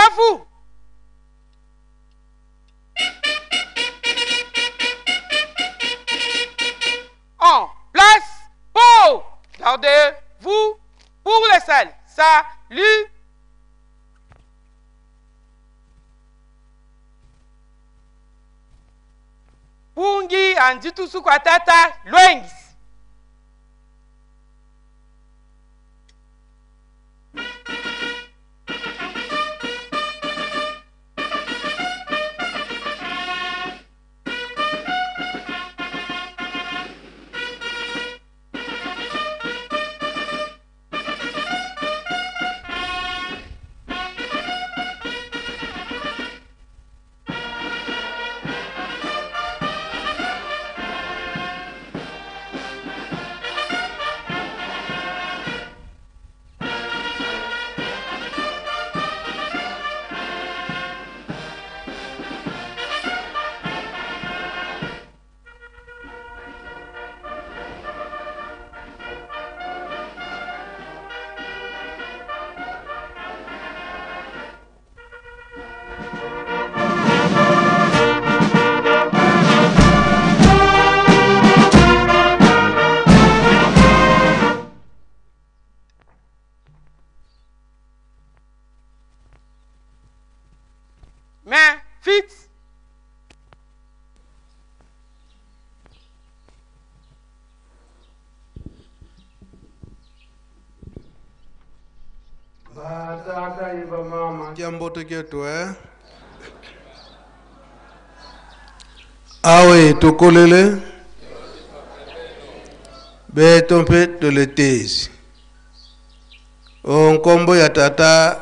Gardez-vous. En place pour. Gardez-vous pour les salles. Salut. Pungi anditusu kwa tata lwengis. Main fixe. Batata iba mama. Jambo toketu eh? Awe tokolele beto mpe toletezi o nkombo ya tata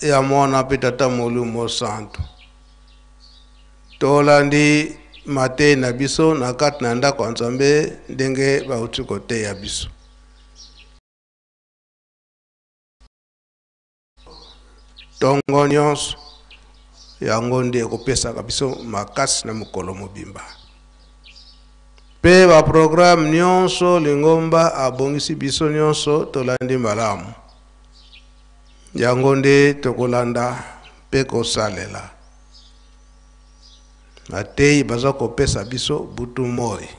ya mwana mpe tata molimo santo. Tolandi mateyi na biso na kati na ndako ya Nzambe ndenge bauti koteya biso. Tongo nyonso yango nde ekopesaka biso makasi na mokolo mobimba. Mpe ba programme nyonso lingomba abongisi biso nyonso tolandi malamu. Yango nde tokolanda mpe kosalela. Mateyi baza kopesa biso butu moi.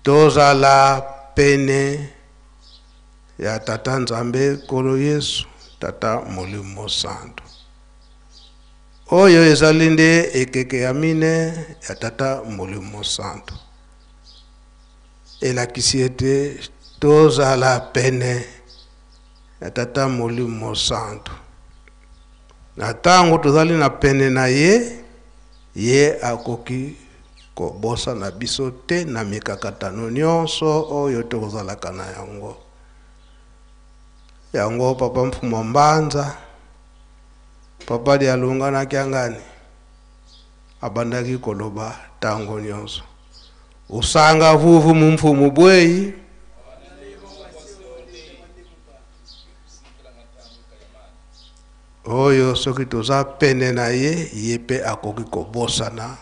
Tozala pene ya Tata Nzambe Nkolo Yesu, Tata Molimo Santo. Oyo ezali nde ekeke ya mine ya Tata Molimo Santo. Elakisi ete tozala pene ya Tata Molimo Santo. Na ntango tozali na pene na ye, ye akoki kobosana biso te na mikakatano nyonso oyo tokozalaka na yango. Yango Papa Mfuma Mbanza, Papa Dialunga na Kiangani abandaki koloba tango nyonso. Usanga vuvu mu mfumu bwei. Oyo soki toza pene na ye, ye pe akoki kobosana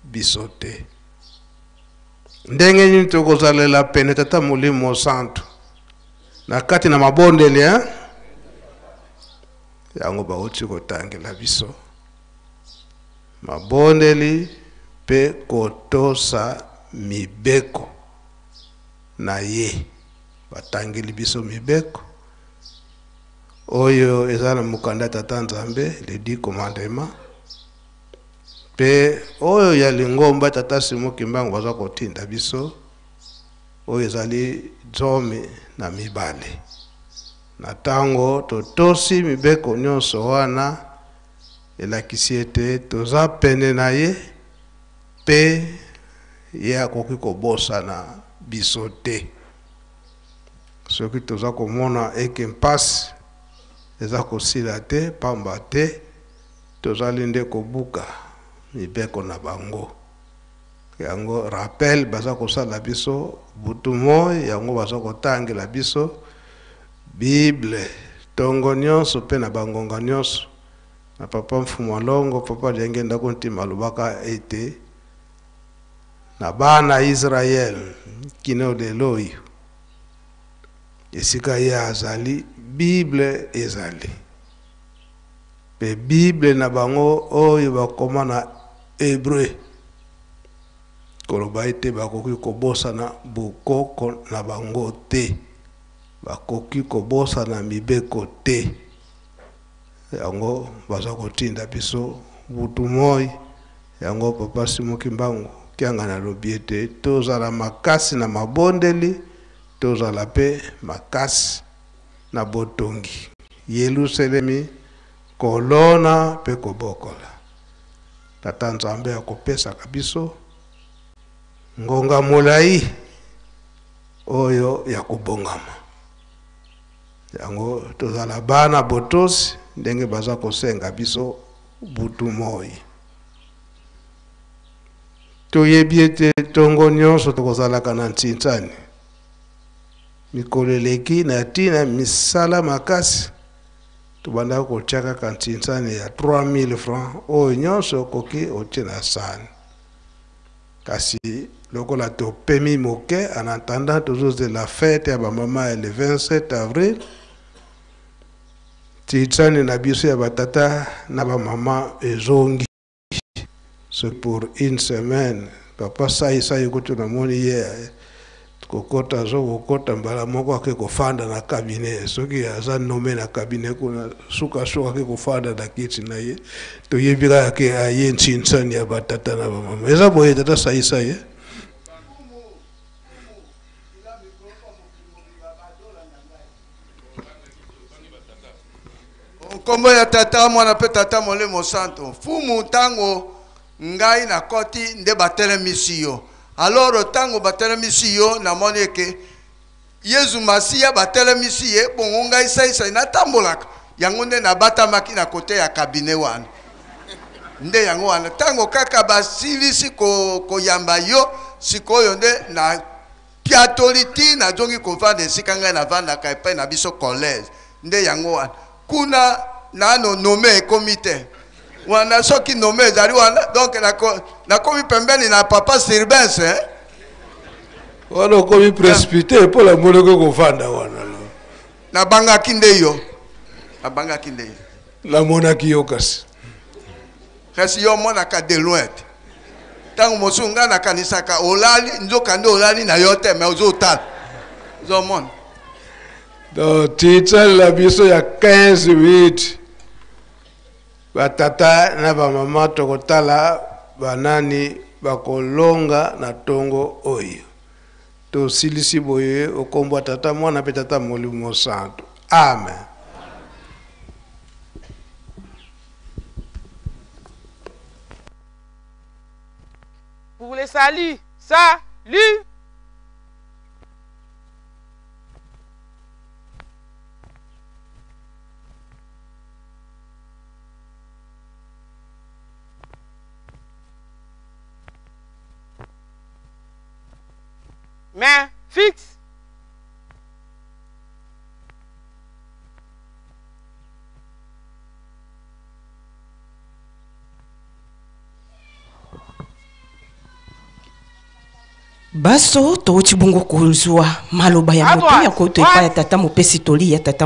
biso te. Ndenge nini tokozalela pene Tata Molimo Santo na kati na mabondeli, hein? Yango bauti kotangela biso mabondeli pe kotosa mibeko na ye. Batangeli biso mibeko oyo eza na mokanda Tata Nzambe, les 10 commandements, pe oyo ya lingomba Tata Simon Kimbangu baza kotinda biso, oyo ezali 12. Na tango totosi mibeko nyonso wana, elakisi ete toza pene na ye pe ye akoki kobosana biso te. Soki toza komona eke mpasi eza kosila te, pamba te tozali nde kobuka mibeko na bango. Yango rappel baza kosala biso butu moi, yango baza kotangela biso Bible tongo nyonso pe na bangonga nyonso. Na Papa Mfumu Alongo, Papa Diangienda Kuntima alobaka ete na bana Israël kino lelo oyo esika ye azali Bible ezali. Mpe Bible na bango oyo bakoma na hebreu, koloba ete bakoki kobosana bokoko na bango te, bakoki kobosana mibeko te. Yango baza kotinda biso butu moi. Yango Papa Simon Kimbangu Kiangani alobi ete tozala makasi na mabondeli, tozala mpe makasi na botongi Yeluselemi, kolona mpe kobokola. Tata Nzambe akopesaka biso ngonga molai oyo ya kobongama. Yango tozala bana botosi ndenge baza kosenga biso butu moi. Toyebi ete tongo nyonso tokozalaka na ntintsani. Mikolo eleki na ntina misala makasi, tobandaka kotia kaka ntintsani ya 3000 francs oyo nyonso okoki otie na sani. Kasi lokola topemi moke en attendant tozozela fete ya bamama ya le 27 avril, ntintsani na biso ya batata na bamama ezongi. So pour une semaine, papa Sai Sai kutu namoni ye kokota, azo kokota mbala moko ake kofanda na cabinet. Soki aza nommé na cabinet kuna, suka suka ake kofanda na kiti na ye. Toyebi kaka ke aye ntinsani ya batata na bamama. Eza boye tata Sai Sai, eh? Nkombo ya Tata, Mwana mpe Tata Molimo Santo. Mfumu, ntango ngai nakoti nde batelemisi yo. Alors ntango batelemisi yo, namoni eke Yezu Masiya batelemisi ye, bongo ngai saisai natambolaka. Yango nde nabatamaki na kote ya cabinet wana. Nde yango wana ntango kaka basilisi koyamba yo, sikoyo nde na piatoli ti nazongi kovanda esika ngai navandaka epai na biso collège. Nde yango wana kuna nano nome ekomi te wana. Soki nome ezali wana, donc nakomi pembeni na papa Sirbens, eh? Wana okomi précipité mpo na monoko kovanda wana. Nabangaki nde yo, nabangaki nde yo. Namonaki yo kasi. Kasi yo omonaka de loin te. Ntango mosusu ngai nakanisaka olali, nzoka nde olali na yo te, mais ozotala, ozomona. Donc titsalela biso ya 15 8 batata na bamama, tokotala banani bakolonga na tongo oyo. Tosilisi boye okombwa Tata, Mwana mpe Tata Molimo Santo. Amen. Pour le salut, salut. Main fixe. Baso touti bongo kozwa maloba ya moto ya koto epai ya tata mopesi toli ya tata.